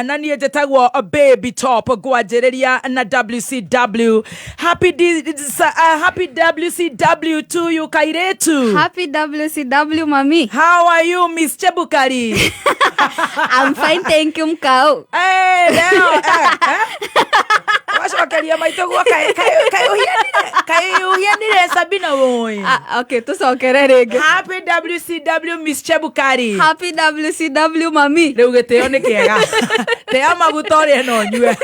Na niĩ njĩtagwo Baby Top, ngwanjĩrĩria na WCW. Happy, D, happy WCW to you, kairĩtu. Happy WCW, mami. How are you, Miss Chebukari? I'm fine, thank you, mkau. Hey, leo wacokeria maitũ guo kaĩ ũhianire Sabina woi. Ah, okay, tucokere rĩngĩ. Happy WCW, Miss Chebukari. Happy WCW, mami. Rĩu gĩtĩo nĩ kĩega, tĩa maguta ũrĩe no nyue.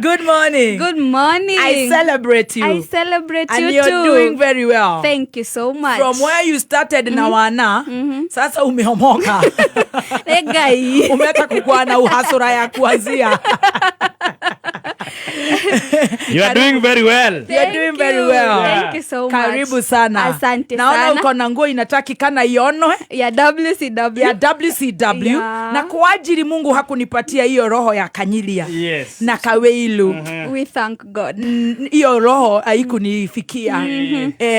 Good morning. Good morning. I celebrate you. I celebrate and you you're too. Doing very well. Thank you so much. From where you started na wana, sasa umeomoka. Nĩ Ngai. Umeacha kukua na uhasura ya kuanzia. You are doing very well. You're Thank doing very you. well. Thank you so much. Karibu sana. Asante Naona sana. uko na nguo inatakikana ionwe Ya WCW. ya WCW. Na kwa ajili Mungu hakunipatia hiyo roho ya kanyilia na kaweilu. We thank God. Hiyo roho haikunifikia.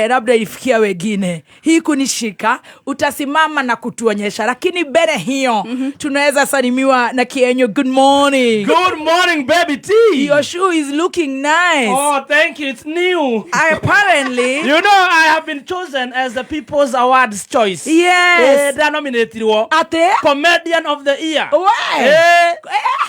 Labda ilifikia wengine, hii kunishika. Utasimama na kutuonyesha, lakini mbele hiyo tunaweza salimiwa na Kienyo. Good morning. Good morning, Baby T. Your shoe is looking nice. Oh, thank you. It's new. Apparently. You know, I have been chosen as the People's Awards choice. Ndanominatirwo Ate Comedian of the Year. We.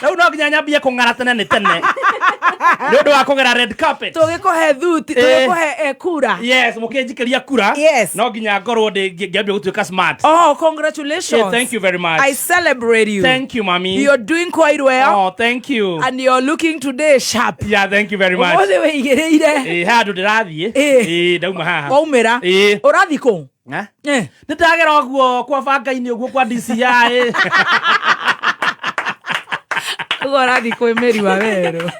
Rĩu no nginya nyambie kũng'ara tene nĩ tene nĩ ũndũ wa kũgera red carpet. Tũgĩkũhe thuti, tũgĩkũhe kura. Yes, mũkĩnjikĩria kura. No nginya ngorwo ngĩambia gũtuĩka smart. Oh, congratulations. Yeah, thank you very much. I celebrate you. Thank you, mami. You're doing quite well. Oh, thank you. And you're looking today sharp. Yeah, thank you very much. Ũmũthĩ wĩigĩrĩire. Ĩ, handũ ndĩrathiĩ. Ĩ, ndauma haha. Waumĩra. Ĩ. Ũrathiĩ kũ? Eh? Eh. Nĩ ndagera ũguo kwa bangainĩ ũguo kwa DCI. Ũguo ũrathiĩ kwĩ Mary wa werũ,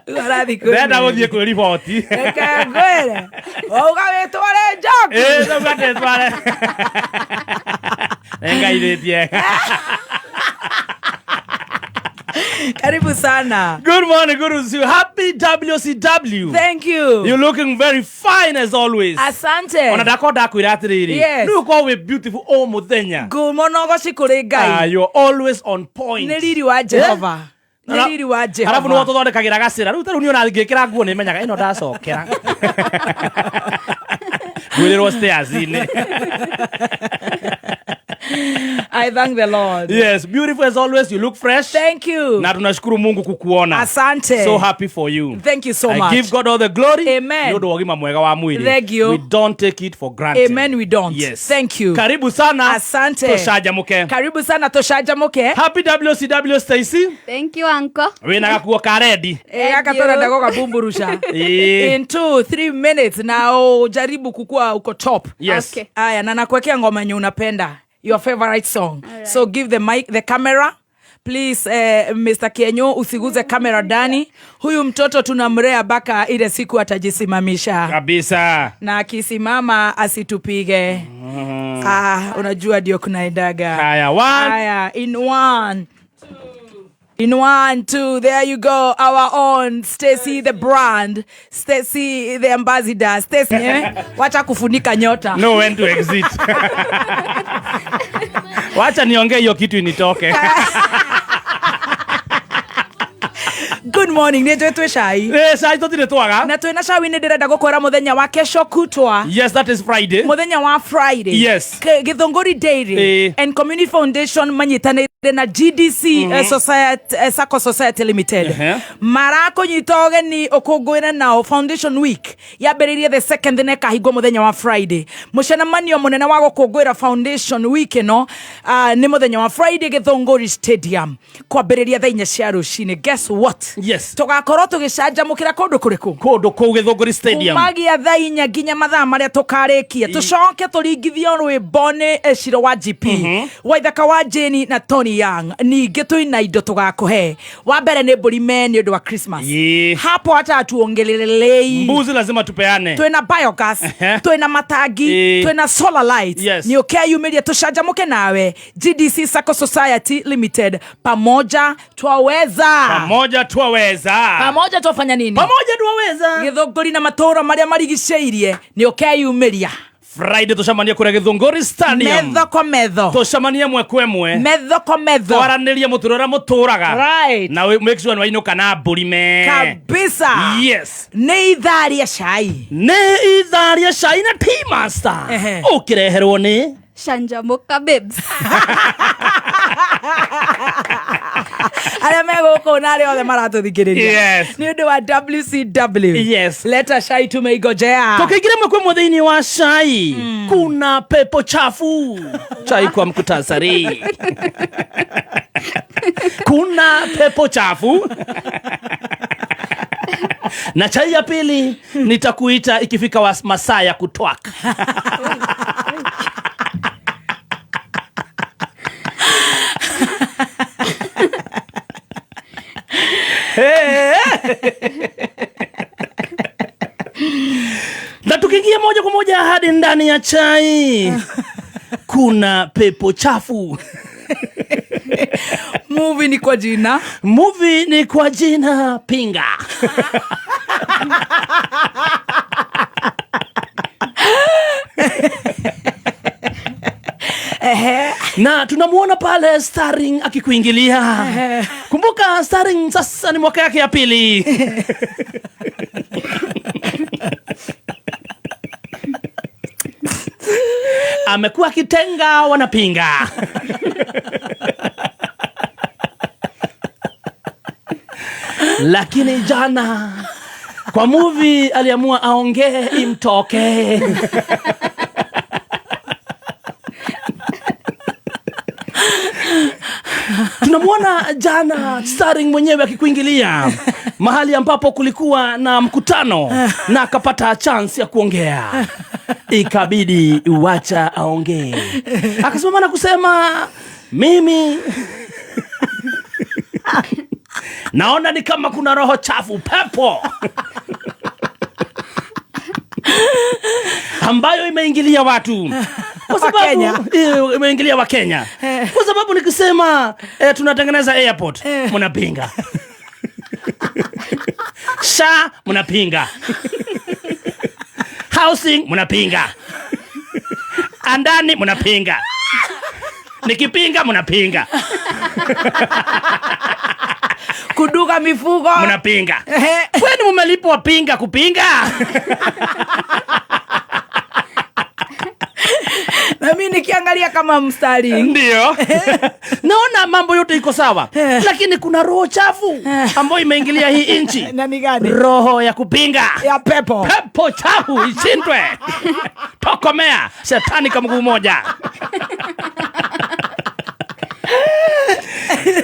ũguo ũrathiĩ kwĩ Ndĩrenda Mary. gũthiĩ kwĩ riboti. Reke ngwĩre, wauga wĩtware njoki. Ĩ, ndauga ndĩtware nĩngaithĩtie. Karibu sana. Good morning, good to see you. Happy WCW. Thank you. You're looking very fine as always. Asante. Ona ndakorwo ndakwĩra atĩrĩrĩ, nĩ ũkorwo wĩ beautiful o mũthenya. Ngumo na ũgoci kũrĩ Ah, Ngai. you're always on point. Nĩ riri wa Jehova, nĩ riri wa Arabu nĩwe Jehova. tũthondekagĩra gacĩra rĩu, ta rĩu niĩ ona ngĩkĩra nguo nĩ menyaga ĩno ndacokera ngwĩrĩrwo stairs-inĩ. I thank the Lord. Yes, beautiful as always, you look fresh. Thank you. Na tunashukuru Mungu kukuona. Asante. So happy for you. Thank you so I much. give God all the glory. Amen. Nĩ ũndũ wa ũgima mwega wa mwĩrĩ. Thank you. We don't take it for granted. Amen, we don't. Yes. Thank you. Karibu sana. Asante. Tũcanjamũke. Karibu sana, tũcanjamũke. Happy WCW, Stacy. Thank you, uncle. Wĩna gakuo ka rendi. Eh, gaka Thank you. tũrenda gũkabumburusha Ĩĩ. in 2-3 minutes na ujaribu kukua uko top. Yes. Okay. Aya, na nakuwekea ngoma yenye unapenda, your favorite song. So give the mic, the camera please. Mr. Kienyo, usiguze kamera ndani. Huyu mtoto tunamlea mpaka ile siku atajisimamisha. Kabisa. Na akisimama asitupige. Ah, unajua ndio kunaendaga. Haya, one. Haya, in one, in one, two, there you go. Our own Stacy the brand, Stacy the ambassador, Stacy. Eh? Wacha kufunika nyota. No when to exit. Wacha niongee hiyo kitu initoke. Good morning. Nĩ twĩ cai. Eh, cai tũtirĩ twaga. Na twĩna cai nĩ ndĩrenda gũkwĩra mũthenya wa kesho kutwa. Yes, that is Friday. Mũthenya wa Friday. Githũngũri Dairy and Community Foundation manyitanĩire na GDC Society, Sacco Society Limited marakũnyita ũgeni ũkũngũĩre nao Foundation Week. Yambĩrĩirie the second na ĩkahingwo mũthenya wa Friday. Mũcemanio mũnene wa gũkũngũĩra Foundation Week ĩno nĩ mũthenya wa Friday, Gĩthũngũri Stadium, kwambĩrĩria thaa 4 cia rũcinĩ. Guess what? Yes. Tũgakorwo tũgĩcanjamũkĩra kũndũ kũrĩkũ? Kũndũ kũu Gĩthũngũri Stadium. Kumagia thaa 4 nginya mathaa marĩa tũkarĩkia, tũcoke tũringithio rwĩmbo nĩ Ciro wa GP, Waithaka wa Jane na Tony Young. Ningĩ twĩna indo tũgakũhe. Wa mbere nĩ mbũri me nĩ ũndũ wa Christmas. Hapo hata hatuongelelei. Mbuzi lazima tupeane. Twĩna biogas, twĩna matangi, twĩna solar lights. Nĩ ũkeyumĩria tũcanjamũke nawe. GDC Sacco Society Limited, pamoja twaweza. Pamoja twaweza. Pamoja twafanya nini? Pamoja twaweza. Gĩthũngũri na matũũra marĩa marigicĩirie, nĩ ũkeyumĩria. Friday tucemanie kuria Githunguri Stadium. Metho kwa metho. Tucemanie mwe kwa mwe. Metho kwa metho. Twaranĩrie mũtũrĩre ũrĩa mũtũraga. Right. Na make sure nĩwainũka na mbũri me. Kabisa. Yes. Nĩ ithaa rĩa cai. Nĩ ithaa rĩa cai na Tea Master. Ehe. Ũkĩreherwo nĩ Canjamũka babes. Arĩa me gũkũ na arĩa othe maratũthikĩrĩria. Yes. Nĩ ũndũ wa WCW. Yes. Leta cai tumeigojea. Tukiingira mwe kwa mwe thĩinĩ wa cai, kuna pepo chafu. Chai kwa mkutasari. Kuna pepo chafu. Na chai ya pili nitakuita ikifika masaa ya kutwak. Na tukiingia moja kwa moja hadi ndani ya chai, kuna pepo chafu. Movie ni kwa jina. Movie ni kwa jina Pinga. Na tunamuona pale starring akikuingilia. Kumbuka starring sasa ni mwaka yake ya pili. Amekuwa akitenga wanapinga. Lakini jana kwa movie aliamua aongee imtoke. Tunamuona jana starring mwenyewe akikuingilia mahali ambapo kulikuwa na mkutano na akapata chance ya kuongea. Ikabidi uacha aongee. Akasimama na kusema, mimi naona ni kama kuna roho chafu, pepo ambayo imeingilia watu. Kwa sababu, Wakenya. Imeingilia Wakenya. Kwa sababu nikisema, tunatengeneza airport, mnapinga. SHA mnapinga. Housing mnapinga. Andani mnapinga. Nikipinga mnapinga. Kuduka mifugo mnapinga. Kwani mmelipwa pinga kupinga? Na mimi nikiangalia kama mstari. Ndio. Naona mambo yote iko sawa. Lakini kuna roho chafu ambayo imeingilia hii nchi. Na ni gani? Roho ya kupinga. Ya pepo. Pepo chafu ishindwe. Tokomea shetani kwa mguu mmoja.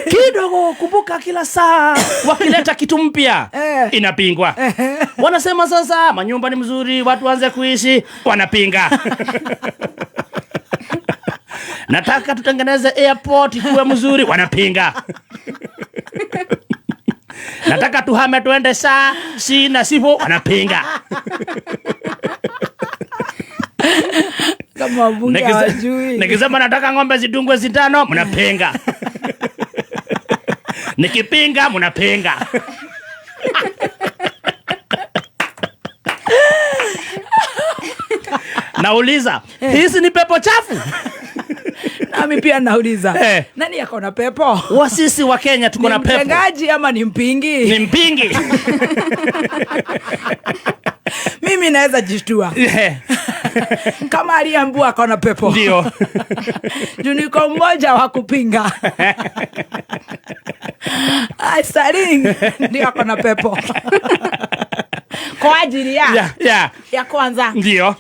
Kidogo kumbuka kila saa wakileta kitu mpya inapingwa. Wanasema sasa manyumba ni mzuri, watu waanze kuishi, wanapinga. Nataka tutengeneze airport ikuwe mzuri, wanapinga. Nataka tuhame tuende saa si na sivyo, wanapinga. Kama wabunge hawajui. Nikisema nataka ng'ombe zidungwe sindano, mnapinga. Nikipinga mnapinga. Nauliza, hizi ni pepo chafu? Nami pia nauliza. Nani ako na pepo? Wasisi wa Kenya tuko na pepo. Ni mtengaji ama ni mpingi? Ni mpingi. Mimi naweza jishtua. Kama aliambiwa ako na pepo. Ndio. Juu niko mmoja wa kupinga. Ai, Starling ndio ako na pepo. Kwa ajili ya ya kwanza. Ndio.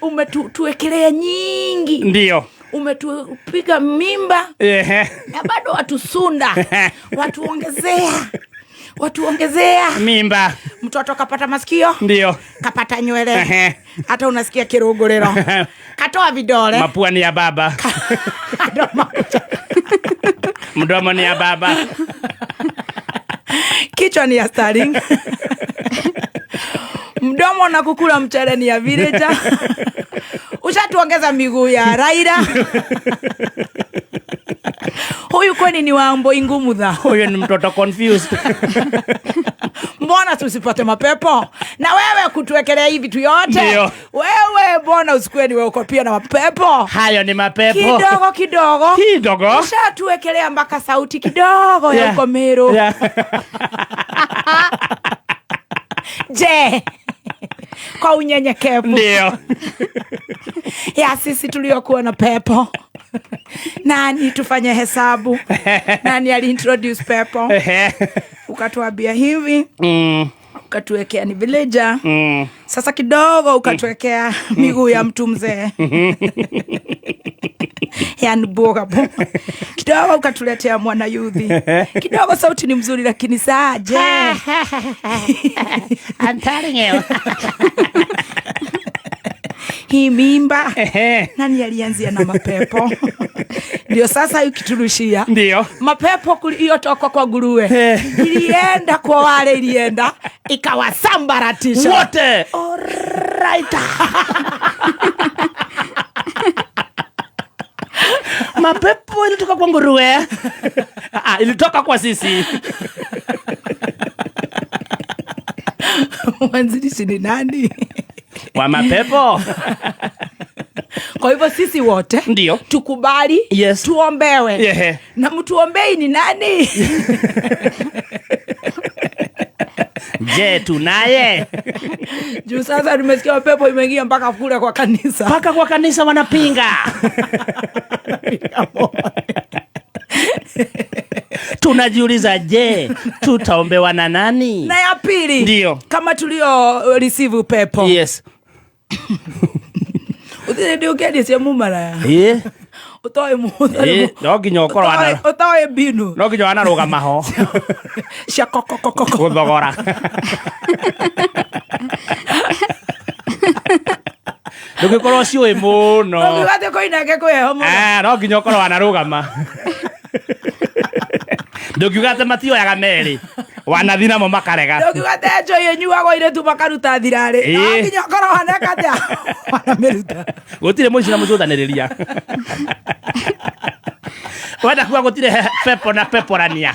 Umetuwekelea nyingi. Ndio. Umetupiga mimba. Na bado watusunda. Watuongezea. Watuongezea mimba. Mtoto kapata masikio. Ndio. Kapata nywele. Hata unasikia kiruguriro. Katoa vidole. Mapua ni ya baba. Mdomo ni ya baba. Kichwa ni ya Starling. Mdomo na kukula mchele ni ya villager. Ushatuongeza miguu ya Raila. Huyu kwani ni wa Wambui Ngumutha? Huyu ni mtoto confused. Mbona Mbona tusipate mapepo? Na wewe kutuwekelea hivi vitu yote. Ndio. Wewe mbona usikue ni wewe uko pia na mapepo? Hayo ni mapepo. Kidogo kidogo. Kidogo. Ushatuwekelea mpaka sauti kidogo ya uko Meru. Je, kwa unyenyekevu Ndio. Ya sisi tuliokuwa na pepo, nani tufanye hesabu, nani aliintroduce pepo? Ukatuambia hivi, ukatuwekea ni villager. Sasa kidogo ukatuwekea miguu ya mtu mzee, yani boga kidogo, ukatuletea mwana yudhi kidogo, sauti ni mzuri lakini saa je? I'm telling you. Hii mimba nani alianzia na mapepo? Ndio sasa ukiturushia Ndio. mapepo iliyotoka kwa nguruwe ilienda kwa wale, ilienda ikawasambaratisha wote. Alright. Mapepo ilitoka kwa nguruwe. Ah, ilitoka kwa sisi. Mwanzilishi ni nani? Wa mapepo. Kwa hivyo sisi wote Ndio. tukubali, Yes. tuombewe. Na mtuombei ni nani? Je, tunaye? Juu sasa nimesikia mapepo imeingia mpaka kule kwa kanisa. Mpaka kwa kanisa wanapinga. Tunajiuliza, je, tutaombewa na nani? Na ya pili, Ndio. kama tulio receive pepo. Yes. Uthire ũkĩendia mumara. Ũtoĩ No nginya ũkorwo wana ũtoĩ mbinu no nginya wanarũgama ho cia kokokokoko gũthogora. Ndũngĩkorwo ciũĩ mũno. Ũngiuga atĩ koinange kwĩho mũno. No nginya ũkorwo wanarũgama. Ndũngiuga atĩ matioyaga merĩ, wanathi namo makarega. Ndũngiuga atĩ njohi ĩnyuagwo airĩtu makaruta thirarĩ. No nginya ũkorwo waneka atĩa? Wanamĩruta. Gũtirĩ mũici na mũcũthanĩrĩria. Wenda kuga gũtirĩ pepo na peporania.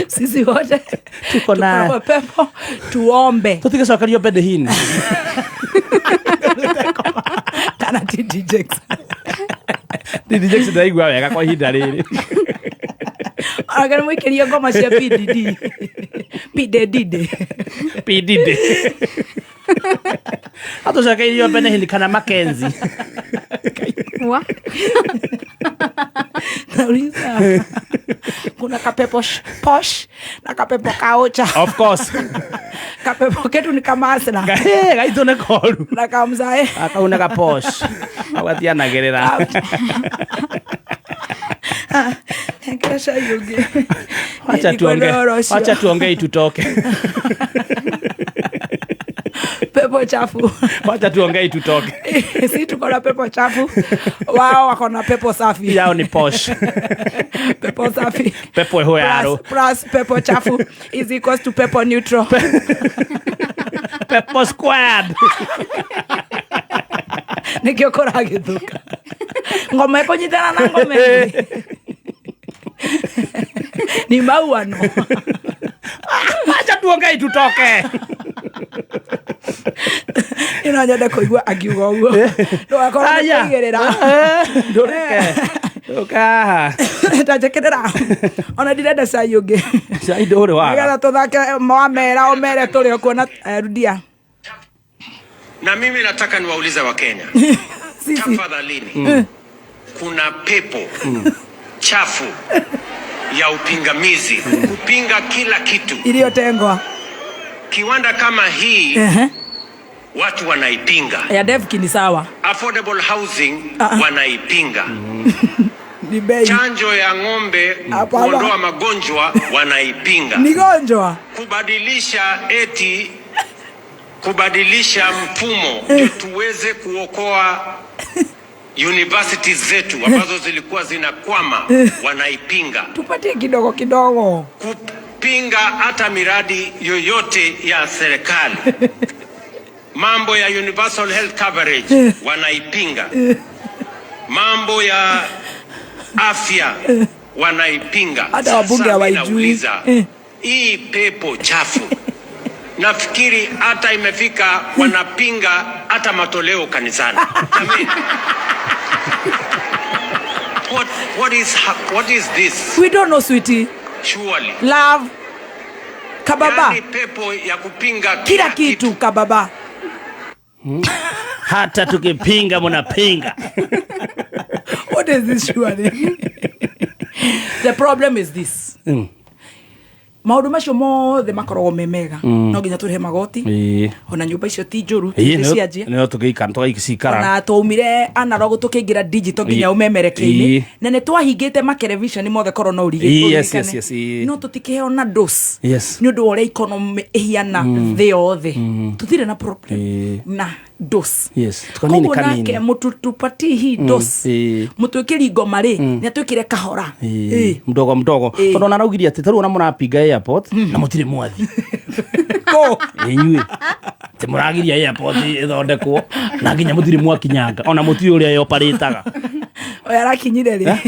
Sisi wote Tuko na tuko pepo, tuombe. Tũtigĩcokerio Benny. Kana TD Jakes. TD Jakes ndaigua wega kwa ihinda rĩrĩ. Onake nĩ mũikĩrie ngoma cia PDD. PDD. PDD. Atũcokeirio Benny Hinn kana Mackenzie. Wa? Nauliza. Kuna kapepo posh na kapepo kaocha. Of course. Kapepo ketu ni kama Arsenal. Gaitũ nĩ koru. Na kamzae. Kau nĩ ka posh. Agatianagĩrĩra. Hengera cai ũngĩ. Wacha Nĩ tuongee. kwenda ũhoro ũcio. Wacha tuongee tutoke. Pepo chafu. Wacha tuongee tutoke. Si tuko na pepo chafu. Wao wako na pepo safi. Yao ni posh. Pepo safi. Pepo ĩhũyarũ. Plus pepo chafu is equals to pepo neutral. Pepo squared. Nĩkĩo kũragĩthũka. Ngoma ĩkũnyitana na ngoma ĩngĩ. Ni mauano. Wacha tuongee tutoke. Ino nyende kũigua akiuga ũguo. Ndũgakorwo nĩ Aya. kũigĩrĩra. Ndũreke. Ndũka haha. Ta njĩkĩrĩra. Ona ndirenda cai ũngĩ. Cai ndũrĩ waga. Nĩgetha tũthake wamera ũmere tũrĩ o kuona, rudia. Na mimi nataka niwaulize Wakenya. Sisi. Tafadhalini. Kuna pepo chafu ya upingamizi, kupinga kila kitu. Iliyotengwa. Kiwanda kama hii watu wanaipinga. Ya Devki ni sawa. Affordable housing wanaipinga. Ni bei. Chanjo ya ng'ombe Hapana. kuondoa magonjwa wanaipinga. Ni gonjwa. Kubadilisha eti kubadilisha mfumo ndio tuweze kuokoa universities zetu ambazo zilikuwa zinakwama wanaipinga. Tupatie kidogo kidogo. Kupinga hata miradi yoyote ya serikali. Mambo ya universal health coverage wanaipinga. Mambo ya afya wanaipinga. Hata wabunge Sasa hawaijui. ninauliza, Hii pepo chafu nafikiri hata imefika wanapinga hata matoleo kanisani. Jamani. What is this? We don't know, sweetie. Surely. Love. Kababa. Yaani pepo ya kupinga Kila kitu kababa. Hata tukipinga mnapinga. What is this surely? The problem is this. Maundu macio mothe makoragwo me mega no nginya tũrĩhe magoti ona nyũmba icio ti njũru tũgĩcianjia Nä tũgĩikara ona twaumire analog tũkĩingĩra digital nginya ũmemerekia-inĩ na nĩ twahingĩte makelevisheni mothe korwo no Yes, yes, yes, ĩĩ. no tũtikĩheo na dose Yes. nĩ ũndũ wa ũrĩa economy ĩhiana thĩ yothe tũtirĩ na problem na dose Yes, tukanini koguo kanini. nake mũtũtupatie hii dose mũtwĩkĩri ngoma rĩ nĩ atwĩkĩre kahora Ĩĩ. Mdogo mdogo Ĩĩ. tondå ona araugirie atä tarä u ona må rapinga airport na må tirä mwathi Kũ? Inyuä tä må ragiria airport ĩthondekwo na nginya må tirä mwakinyanga ona må tiå å rä a yoparĩtaga. Oya arakinyire rĩ?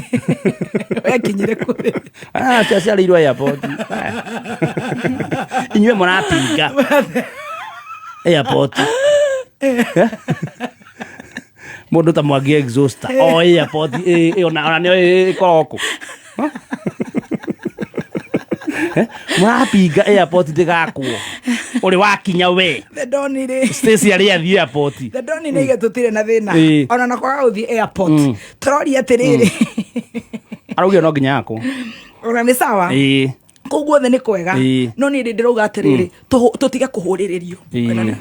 Oya akinyire kũ rĩ? Aciarä irwo airport, inyuä må rapinga airport må ndå ta Mwangi exhauster o airport ona nä ĩkoragwo kũ mũrapinga airport ndĩgakwo ũrĩ wakinya we. The Don rĩ. Stacy arĩ athiĩ airport. The Don nĩ aiga tũtirĩ na thĩna ona na kwaga gũthiĩ airport tũroria atĩrĩrĩ. Araugire no nginya yakwo. Ona nĩ sawa. Kũu guothe nĩ kwega no niĩ ndĩrauga atĩrĩrĩ, tũtige kũhũrĩrĩrio.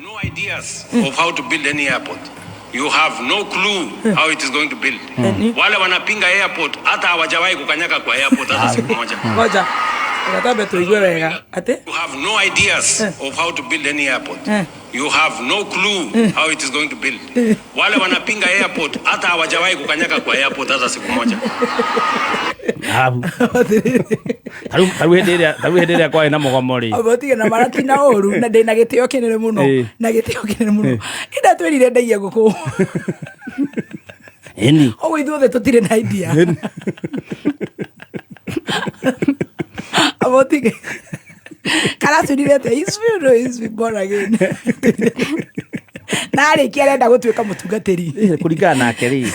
No ideas of how to build any airport. You have no clue how it is going to build. Wale wanapinga airport hata hawajawahi kukanyaga kwa airport hata siku moja. Ngoja gatambe tũigue wega atĩ You have no ideas of how to build any airport. You have no clue how it is going to build. Wale wanapinga airport hata hawajawahi kukanyaga kwa airport hata siku moja. Tarĩu hĩndĩ ĩrĩa kwarĩ na mũgomo rĩ. Otige na marati na ũru na ndĩna gĩtĩo kĩnene mũno na gĩtĩo kĩnene mũno ĩndatwĩrire ndagia ngũkũ. Ĩni. Ũguo ithuothe tũtirĩ na idea. Abotige karatwĩrire atĩa is real or is born again na arĩkia arenda gũtuĩka mũtungatĩri. Kũringana nake rĩ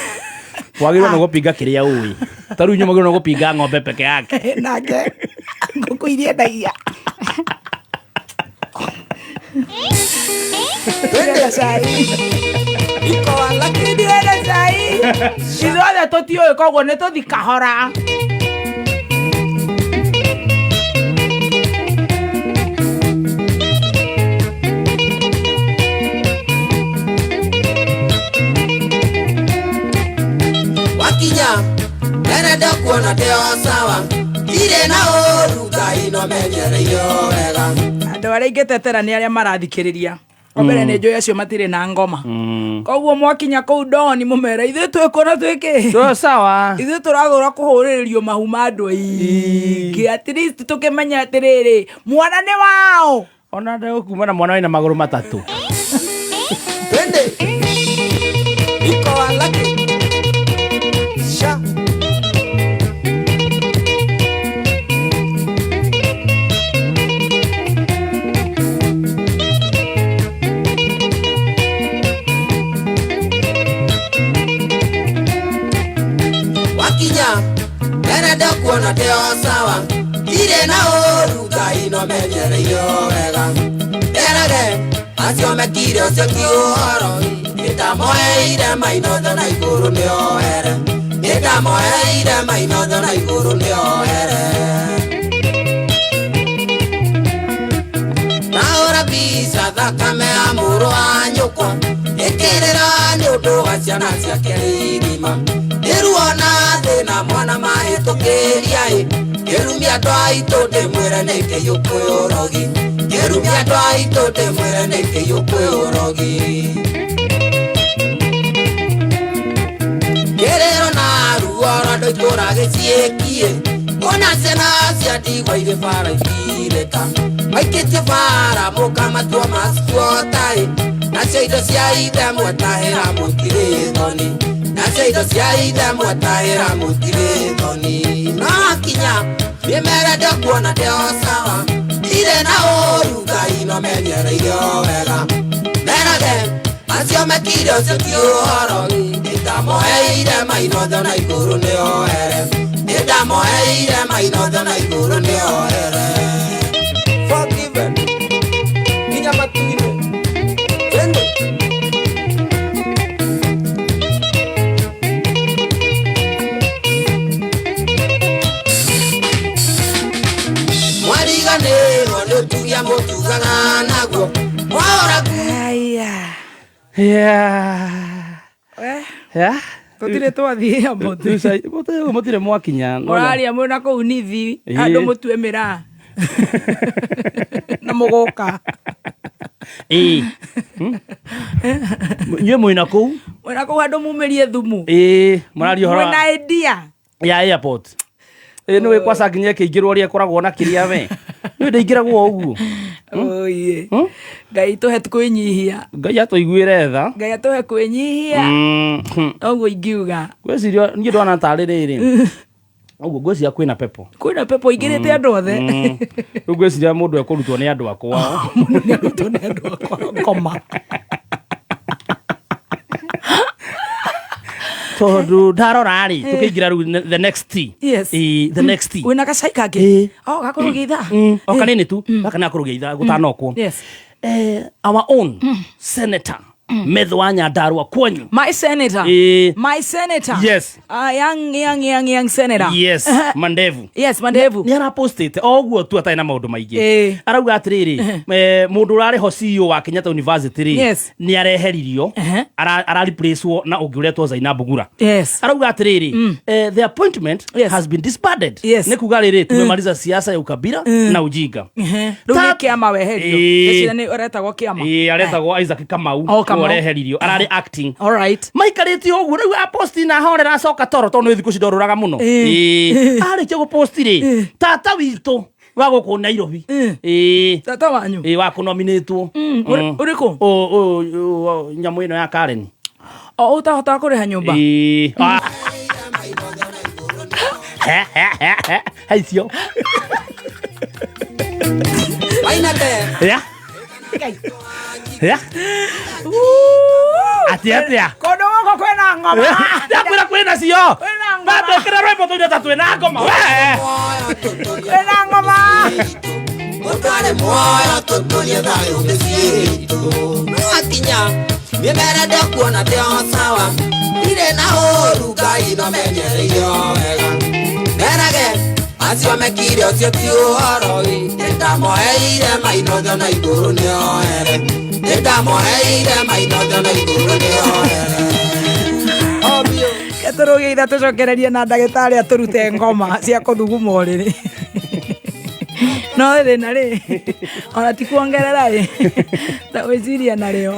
wagĩrĩirwo nĩ gũpinga kĩrĩa ũĩ tarĩu inyuĩ mwagĩrĩirwo nĩ gũpinga ng'ombe peke yake. Nake ngũkũ iria endagia ndĩrenda cai ndĩrenda cai ithuothe tũtiũĩ koguo nĩ tũthi kahora. Wakinya nderenda kuona ndĩo sawa ndirĩ na ũru Ngai no menyereire wega. Andũ arĩa ingĩtetera nĩ arĩa marathikĩrĩria o mbere nĩ njũĩ acio matirĩ na ngoma koguo mwakinya kũu ndoni mũmere ithuĩ twĩ na twĩkĩ Tũ sawa. Ithuĩ tũrathũra kũhũrĩrĩrio mahu ma andũ aingĩ at least tũkĩmenya atĩrĩrĩ mwana nĩ wao. Ona ndegũkuma na mwana wĩna magũrũ matatũ. Twende iko walaki sha wakinya nderenda kuona ndĩo sawa ndirĩ na ũru Ngai no menyereire wega nderage acio mekire ũcio ti ũhoro nĩndamoeire mainotho na igũrũ nĩohere nĩndamoeire mainotho na igũrũ nĩohere ndahũra mbica thakame ya mũrũ wa nyũkwa ĩkĩrĩra nĩ ũndũ wa ciana ciake rĩrima nĩruona thĩna mwana mahĩtũkĩria ĩ kĩrumia andũ aitũ ndĩmwĩre nĩ kĩiyũkwĩ ũrogi kĩrumia andũ aitũ ndĩmwĩre nĩ kĩiyũkwĩ ũrogi kĩrĩro na ruo rwa andũ itũra gĩciĩkie ona ciana cia ndigwa irĩ bara ibirĩka maikĩtie bara mũkamatua maskuotaĩ nacio indo cia ithe mwetahĩra mũtirĩ thoni nacio indo cia ithe mwetahĩra mũtirĩ thoni no akinya nĩmere ndĩkuona ndĩo sawa. Ndirĩ na ũũru Ngai no menyereire o wega. Merage acio mekire ũcio ti ũhoro. Nĩndamũheire mainotho na igũrũ nĩohere. Nĩndamũheire mainotho na igũrũ nĩohere. Forgiven. Nginya matu-inĩ. Twende. Mwariganĩrwo nĩ ũtugia mũtugaga naguo. Mwahora Aya. Yeah. Eh, Yeah. tũtirĩ twathiĩ airport. Rĩu sai- mũtirĩ mwakinya no- Mũraria mwĩna kũu nithi Ĩĩ. andũ mũtue mĩraa na mũgũka Ĩĩ. Inyuĩ mwĩna kũu mwĩna kũu andũ mumĩrie thumu Ĩĩ, mũraria ũhoro wa- mwĩna idea ya airport ĩ nĩ kwa nginya ĩkĩingĩrwo ũrĩa ĩkoragwo na kĩrĩa we nĩ ndĩingĩragwo o ũguo Oye. Ngai tũhe kwĩnyihia Ngai atũiguĩre tha Ngai atũhe kwĩnyihia noguo ingiuga Ngwĩciria niĩ ndona tarĩ rĩrĩ ũguo ngwĩciria kwĩna pepo kwĩna pepo ingĩrĩte andũ othe Rĩu ngwĩciria mũndũ ekũrutwo nĩ andũ akwao Mũndũ nĩ arutwo nĩ andũ akwa ngoma tondũ ndarora rĩ tũkĩingĩra rĩu the next tea. Yes. Ĩĩ, the next tea. Wĩna gacai kangĩ o gakũrũgia ithaa O kanini tu gaka nĩ gakũrũgia ithaa gũtanokwo Yes. Our own senator Methu wa Nyandarua kwanyu. My senator. Ĩĩ. My senator. Yes. Young, young, young, young senator. Yes, mandevu. Yes, mandevu. Nĩ arapostĩte o ũguo tu atarĩ na maũndũ maingĩ. Ĩĩ. Arauga atĩrĩrĩ, mũndũ ũrarĩ ho CEO wa Kenyatta University rĩ, Yes. nĩ areheririo, Ehe. ara replacewo na ũngĩ ũretwo Zainab Gura. Yes. Arauga atĩrĩrĩ, the appointment Yes. has been disbanded. Yes. Nĩ kuga rĩrĩ, tumemaliza siasa ya ukabila na ujinga. Rĩu nĩ kĩama weherio. Ĩĩ. Ngĩciria nĩ ũretagwo kĩama. Ĩĩ, aretagwo Isaac Kamau. Oh, Kamau. Nĩwe ũreheririo, ararĩ acting. All right. Maikarĩte o ũguo rĩu aposti na ahorera acoka toro tondũ nĩ thikũ ici ndorũraga mũno. Ĩĩ. Ĩĩ. Arĩkia gũposti rĩ, tata witũ wa gũkũ Nairobi. Ĩĩ. Tata wanyu. Ĩĩ, wa kũnominĩtwo. Ũrĩkũ? Nyamũ ĩno ya Karen. O ũtahotaga kũrĩha nyũmba. Ĩĩ. Ah. He icio. Mainate. Ya. Ya. Atĩa atĩa? Kũndũ gũkũ kwĩna ngoma. Ndakwĩra kwĩna cio. Kwĩna ngoma. Batwĩkĩra rwĩmbo tũire ta twĩna ngoma. We. Kwĩna ngoma. Mũtware muoyo tũtũrie thayũ mĩciĩ itũ. Nĩwakinya mĩmera ndekuona tĩ o sawa. Ndirĩ na ũũru Ngai no menyereire o wega. Merage acio mekire ũcio ti ũhoro ĩ. Nĩndamũheire mainotho na igũrũ nĩohere. Nĩndamũheire mainotho na igũrũ nĩohere. Obio. Tũrũgie itha tũcokererie na ndagĩtarĩ atũrute ngoma cia kũthuguma ũrĩrĩ. No thĩna rĩ, ona ti kuongerera rĩ, ta gwĩciria narĩo.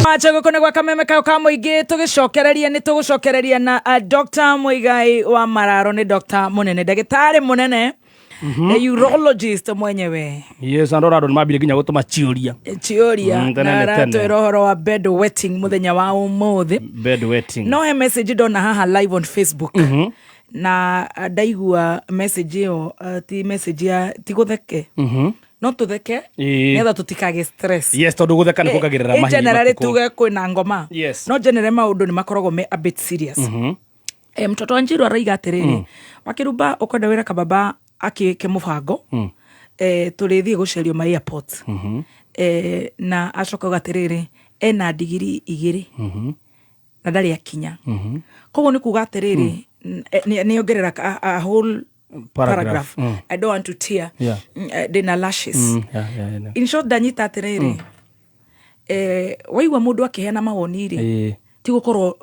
Macho gũkũ nĩ gwa kameme kayo ka mũingĩ tũgĩcokereria nĩ tũgũcokereria na Dr. Muigai wa Mararo nĩ Dr. mũnene ndagĩtarĩ mũnene the urologist mwenyewe. Yes, andũ andũ nĩmambire nginya gũtũma ciũria. Ciũria Tene na nĩ tene. aratwĩra ũhoro wa bed wetting mũthenya wa ũmũthĩ. Bed wetting. No he message ndona haha live on Facebook na ndaigua message ĩyo ti message ya ti gũtheke no tũtheke Ĩĩ. nĩgetha tũtikagĩe stress. Yes, tondũ gũtheka nĩ kuongagĩrĩra Ĩ mahinya generally matukũ. tuge kwĩna ngoma Yes. no generally maũndũ nĩ makoragwo me a bit serious. Mtoto wa Njiru araiga atĩrĩrĩ wakĩrumba ũkwenda wĩra kababa akĩke mũbango tũrĩthiĩ gũcerio ma airport na acoka auga atĩrĩrĩ ena ndigiri igĩrĩ na ndarĩ akinya koguo nĩ kuga atĩrĩrĩ nĩ ongerera a whole Paragraph. paragraph. I don't want to tear. Yeah. Ndĩna lashes. Yeah, yeah, yeah. In short ndanyita atĩrĩrĩ waigua mũndũ akĩheana mawoni rĩ Ĩĩ. ti gũkorwo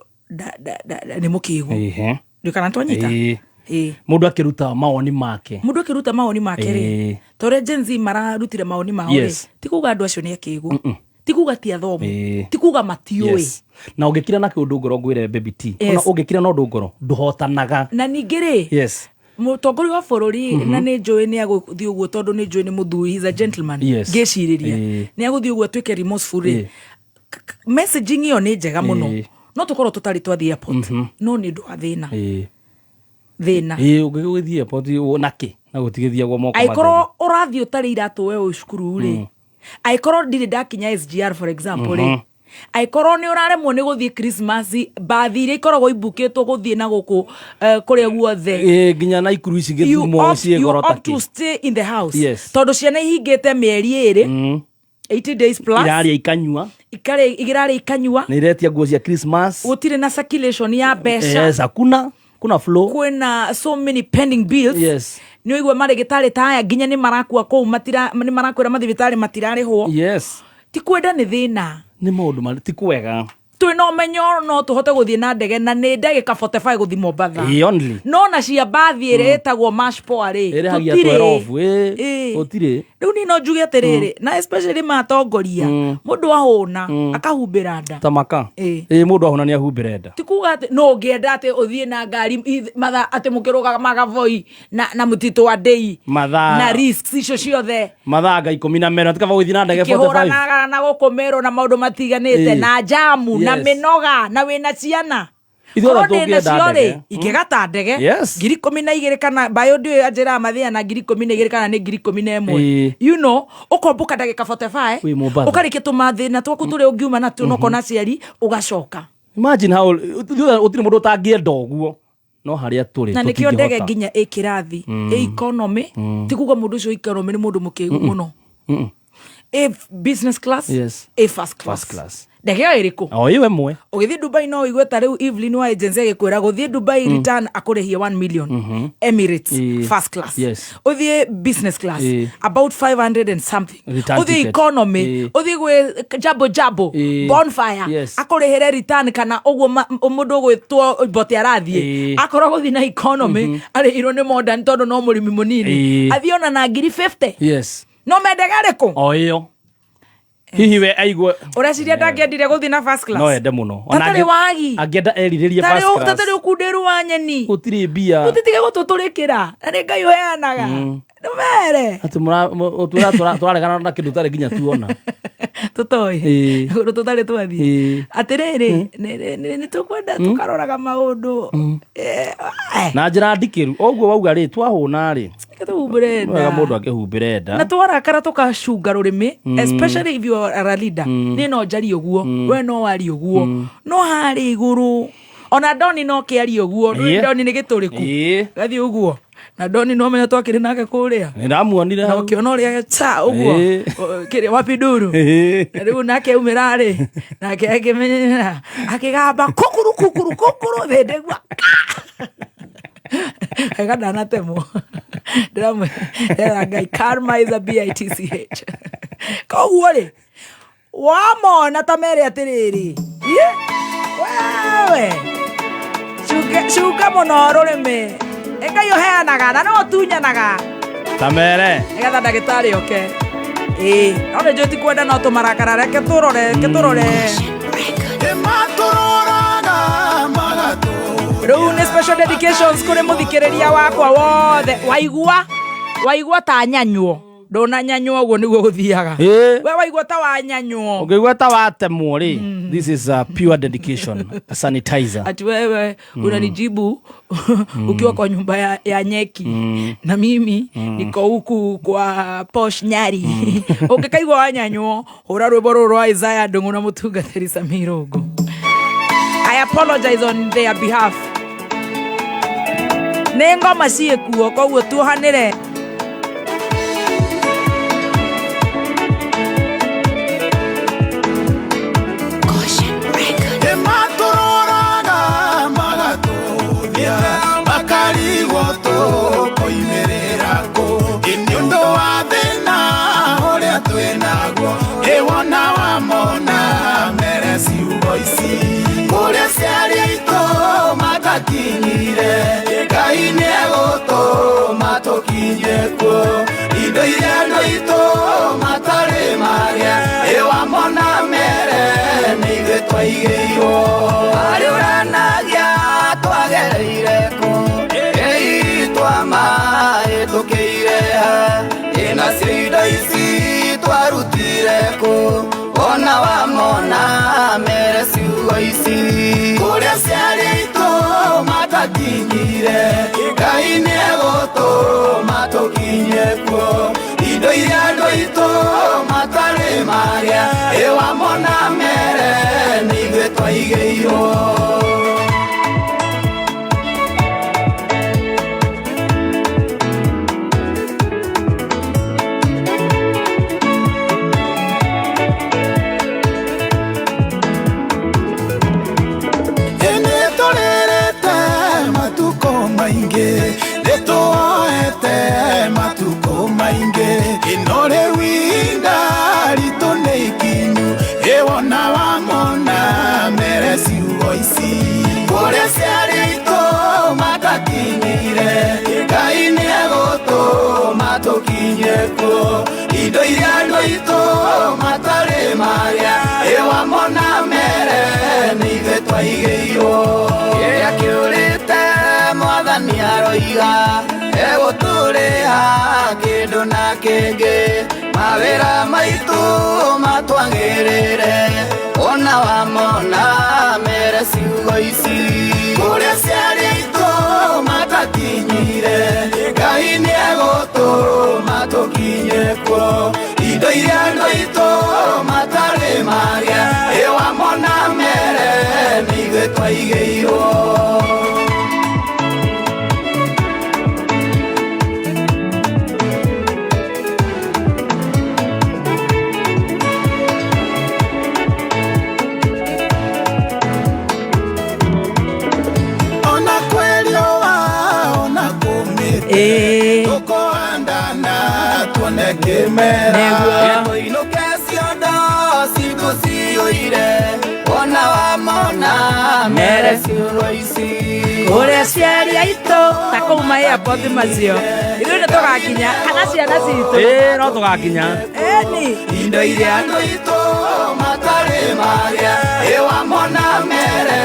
nĩ mũkĩgu. Ĩhĩ. Ndiũ kana twanyita. Ĩĩ. Ĩĩ. Mũndũ akĩruta mawoni make. Mũndũ akĩruta mawoni make rĩ Ĩĩ. ta ũrĩa Gen Z mararutire mawoni mao rĩ Yes. ti kuga andũ acio nĩ akĩgu, ti kuga ti athomu, Ĩĩ. ti kuga matiũĩ. Yes. Na ũngĩkira na kĩũndũ ngoro ngwĩre baby T. Yes. Ona ũngĩkira na ũndũ ngoro ndũhotanaga. Na ningĩ rĩ Yes. mũtongoria wa bũrũri na nĩ njũĩ nĩ agũthiĩ ũguo tondũ nĩ njũĩ nĩ mũthuri, he's a gentleman. Yes. Ngĩcirĩria Ĩĩ. nĩ agũthiĩ ũguo atuĩke remorseful rĩ Ĩĩ. Messaging ĩyo nĩ njega mũno Ĩĩ. no tũkorwo tũtarĩ twathiĩ airport no nĩ ũndũ wa thĩna Ĩĩ. thĩna. Ĩĩ, ũngĩgĩthiĩ airport na kĩ? Na gũtigĩthiagwo moko. Angĩkorwo ũrathiĩ ũtarĩ iratũ we wĩ cukuru rĩ, angĩkorwo ndirĩ ndakinya SGR, for example rĩ, angĩkorwo nĩ ũraremwo nĩ gũthiĩ Christmas, bathi iria ikoragwo ibukĩtwo gũthiĩ na gũkũ kũrĩa guothe. Ĩĩ, nginya na ikuru ici You gĩthumo opt, ciĩ you goro opt takĩ. to stay in the house. Yes. Tondũ ciana ihingĩte mĩeri 2, 80 days plus. Iraria ikanyua. Ikarĩa, irarĩa ikanyua. Nĩ iretia nguo cia Christmas. Gũtirĩ na circulation ya mbeca. Yes, hakuna kuna flow. Kwĩna so many pending bills. Nĩ ũigua marĩgĩtarĩ ta aya nginya nĩ marakua kũu, matira nĩ marakwĩra mathibitarĩ matirarĩhwo. Ti kwenda, nĩ thĩna. Nĩ maũndũ marĩ ti kwega. Twĩna ũmenyo no tũhote gũthiĩ na ndege na nĩ ndagĩka 45 gũthiĩ Mombatha. Ĩĩ, only. No na cia mbathi ĩrĩa ĩtagwo mashpoa rĩ, Ĩrĩhagia tũtirĩ. 12, ĩĩ, Ĩĩ. gũtirĩ. Rĩu niĩ no njuge atĩrĩrĩ, na especially matongoria, mũndũ ahũna akahumbĩra nda. Tamaka. Ĩĩ. Ĩĩ, mũndũ ahũna nĩ ahumbĩre nda. Ti kuga atĩ no ũngĩenda atĩ ũthiĩ na ngari mathaa atĩ mũkĩrũgamaga Voi na mũtitũ wa Ndei na risks icio ciothe. Mathaa nga 14 tikaba gũthiĩ na ndege 45. Kĩhũranaga na gũkũ Meru na maũndũ matiganĩte na jamu na mĩnoga na wĩna ciana. Ithuĩ ona Korwo ndĩ tũngĩenda nacio rĩ, ndege. ingĩgata ndege 12,000 kana mbayo ndiũĩ anjĩraga mathĩa na 12,000 kana nĩ 11,000. Ũkombũka ndagĩka 45. Wĩ Mombatha. Ũkarĩkia tũmathĩna twaku tũrĩa ũngiuma natuo na ũkona aciari ũgacoka. Imagine how gũtirĩ mũndũ ũtangĩenda ũguo, no harĩa tũrĩ Na nĩkĩo ndege tũtingĩhota. nginya ĩ kĩrathi ĩ economy, ti kuga mũndũ ũcio economy nĩ mũndũ mũkĩgu mũno, ĩ business class, ĩ first class. First class. Ndege ĩyo ĩrĩkũ? O ĩyo ĩmwe. Ũgĩthiĩ Dubai no ũigue ta rĩu Evelyn wa agency agĩkwĩra gũthiĩ Dubai return akũrĩhie 1 million, Emirates first class. Ũthiĩ business class, about 500 and something. Return Ũthiĩ ticket. economy, ũthiĩ gwĩ Jambo Jambo, Bonfire, akũrĩhĩre return kana ũguo mũndũ ũgwĩtwo Mbote arathiĩ, akorwo gũthiĩ na economy arĩhirwo nĩ modern tondũ no mũrĩmi mũnini, athiĩ ona na ngiri 50. No mendega ĩrĩkũ? O ĩyo hihi we aigue. Ũreciria ndangĩendire gũthiĩ na first class? No ende mũno. Ona Tatarĩ wagi. Angĩenda erirĩrie first class. Tatarĩ ũkunderu wa nyeni. Gũtirĩ mbia. Mũtitige gũtũtũrĩkĩra na nĩ Ngai ũheanaga, nĩmere. Atĩ ũtwĩra tũraregana na kĩndũ ũtarĩ nginya tuona. Tũtoĩ ũndũ tũtarĩ twathiĩ. Atĩrĩrĩ, nĩ tũkwenda tũkaroraga maũndũ. Na njĩra ndikĩru ũguo wauga rĩ, twahũna rĩ, Reke tũhumbĩre wega nda. Mũndũ akĩhumbĩre nda. Na twarakara tũkacunga rũrĩmĩ, especially if you are a leader. Niĩ no njarie ũguo, we no warie ũguo, no harĩ igũrũ ona Doni no kĩarie ũguo. Doni nĩ gĩtũrĩku. Gathiĩ ũguo na Doni no menya twakĩrĩ nake kũrĩa. Nĩ ndamuonire Na hau. ũkĩona ũrĩa cha ũguo. Kĩrĩa wapinduru. Na rĩu nake aumĩra rĩ, nake akĩmenyera akĩgamba kukuru kukuru kukuru thĩndĩgua ega ndanatemwo ndĩramwĩra Ngai karma is a bitch. Koguo rĩ, wamona ta mere atĩrĩrĩ, ye wewe cunga mũno rũrĩmĩ. Ĩ Ngai ũheanaga na no ũtunyanaga. Tamere. Nĩgetha ndagĩtarĩ oke. Ĩĩ, no nĩ njũĩ ti kwenda, no tũmarakara, reke tũrore, reke tũrore. Rĩu nĩ special dedications kũrĩ mũthikĩrĩria wakwa wothe. Waigua, waigua ta nyanyuo, ndũnanyanyuo, ũguo nĩguo gũthiaga. We waigua ta wanyanyuo, Ũngĩigua ta watemwo rĩ, this is a pure dedication, a sanitizer. Ati wewe unanijibu ukiwa kwa nyumba ya nyeki na mimi niko huku kwa posh Nyari. Ũngĩkaigua wanyanyuo, hũra rwĩmbo rũrũ rwa Isaiah Ndung'u na mũtungatĩri Samirungu. I apologize on their behalf. Nĩ ngoma ciĩkuo, koguo tuohanĩre. Nĩmatũroraga magatũthia makarigwo tũkoimĩrĩra kũ. Ĩ nĩ ũndũ wa thĩna ũrĩa twĩnaguo, ĩwona wamona mere ciugo ici kũrĩa ciarĩ aitũ matakinyire. Ngai nĩegũtũma tũkinye kuo indo iria andũ aitũ matarĩ marĩa ĩwamona mere nĩ ithuĩ twaigĩirwo harĩ ũranagia twagereire kũ ĩi twamahĩtũkĩire ha ĩnacio indo ici twarutire kũ ona wamona mere ciugo ici kũrĩa ciarĩ aitũ matakinyire. Ngai nĩegũtũma tũkinye. Tũkinye kuo indo iria andũ aitũ matarĩ marĩa ĩwamona mere nĩ ithuĩ twaigĩirwo. Nĩtũrĩrĩte matukũ maingĩ, nĩtuoete matukũ maingĩ, ĩno rĩu ihinda ritũ nĩ ikinyu, ĩwona wamona mere ciugo ici. Kũrĩa aciari aitũ matakinyire, Ngai nĩegũtũma tũkinye kuo, indo iria andũ aitũ matarĩ marĩa, ĩwamona mere nĩ ithuĩ twaigĩirwo. Kĩrĩa kĩũrĩte mwathani aroiga egũtũrĩha kĩndũ na kĩngĩ, mawĩra maitũ matwagĩrĩre, ona wamona mere ciugo ici. Kũrĩa aciari aitũ matakinyire, Ngai nĩegũtũma tũkinye kuo, indo iria andũ aitũ matarĩ marĩa, ĩwamona mere nĩ ithuĩ twaigĩirwo. Ona kwĩriũa ona kũmĩte, tũkũhandana tuone kĩmera, tũinũke ciondo citũ ciyũire, ona wamona mere ciugo ici. Kũrĩa aciari aitũ ta kũu ma airport macio ithuĩ nĩ tũgakinya kana ciana citũ. Ĩĩ no tũgakinya. Ĩni indo iria andũ aitũ matarĩ marĩa, ĩwamona mere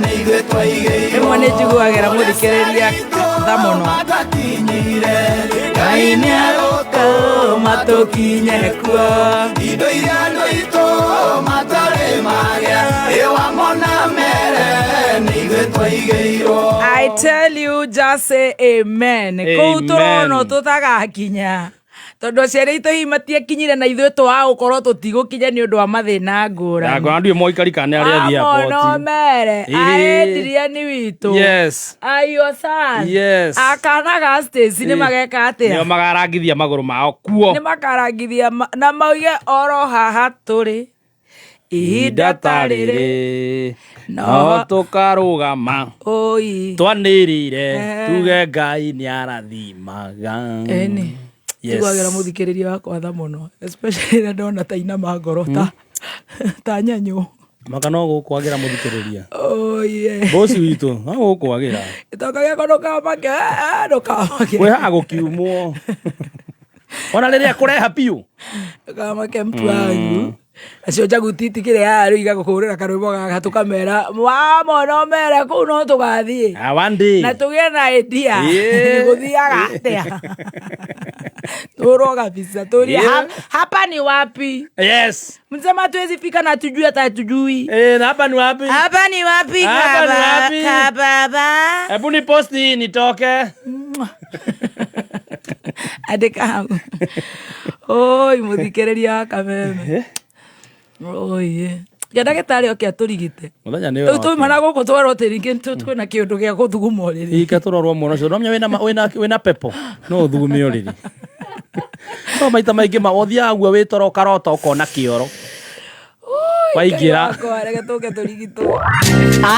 nĩ ithuĩ twaigĩirwo. Rĩmwe nĩ njiguagĩra mũthikĩrĩria tha mũno. Matakinyire, Ngai nĩegũtũma tũkinye kuo, indo iria andũ aitũ matarĩ marĩa, ĩwamona mere nĩ ithuĩ twaigĩirwo. I tell you, just say amen. Kũu tũrono tũtagakinya tondũ aciari aitũ hihi matiakinyire na ithuĩ twaga gũkorwo tũtigũkinya nĩ ũndũ wa mathĩna ngũrani. Ngona ndiũ moikari kana nĩ arĩa athiĩ Amono airport. mere aendiriani witũ. Yes. Ayo san. Yes. Akana ga Stacy nĩ mageka atĩa? Nĩo makarangithia magũrũ mao kuo. Nĩ makarangithia na mauge oro haha tũrĩ ihinda ta rĩrĩ no tũkarũgama oi twanĩrĩire tuge Ngai nĩarathimaga. Ĩni. Yes. Njiguagĩra mũthikĩrĩria wakwa tha mũno especially rĩrĩa ndona ta inama ngoro ta nyanyũ. Maka no gũkwagĩra mũthikĩrĩria. Oye. Bosi witũ no gũkwagĩra. Gĩtonga gĩakwa ndũkamake, ndũkamake. Kwĩhaga gũkiumwo. Ona rĩrĩa kũreha biũ. Ndũkamake mtu wangu. Acio njaguti itikĩrĩ haha rĩu igagũkũrĩra karwĩmbo gaka tũkamera wamona ũmere kũu no tũgathiĩ. One day. Na tũgĩe na idea. Gũthiaga atĩa. Tũrwo kabisa tũrie hapa ni wapi? Yes. Msema hatuwezi fika na tujui hata hatujui. Na hapa ni wapi? Hapa ni wapi? Hapa ni wapi? Kababa. Hebu ni posti nitoke. Andĩka hau. Oi mũthikĩrĩria wa kameme. Oi. Ya ndagĩtarĩ oke atũrigite. Mũthenya nĩ Rĩu twauma na gũkũ twerwo atĩ rĩngĩ twĩna kĩũndũ gĩa gũthuguma ũrĩrĩ. Ika tũrorwo mwana ũcio. Nomenya wĩna pepo. No ũthugume ũrĩrĩ. No maita maingĩ ma ũthiaga guo wĩ toro ũkarota ũkona kĩoro. Waingĩra. Reke tũke tũrigitwo.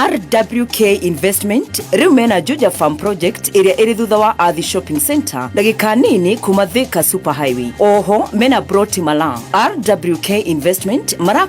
RWK Investment rĩu mena Juja Farm Project ĩrĩa ĩrĩ thutha wa Athi Shopping Center ndagĩka nini kuma Thika Super Highway. Oho mena Broti Mala. RWK Investment mara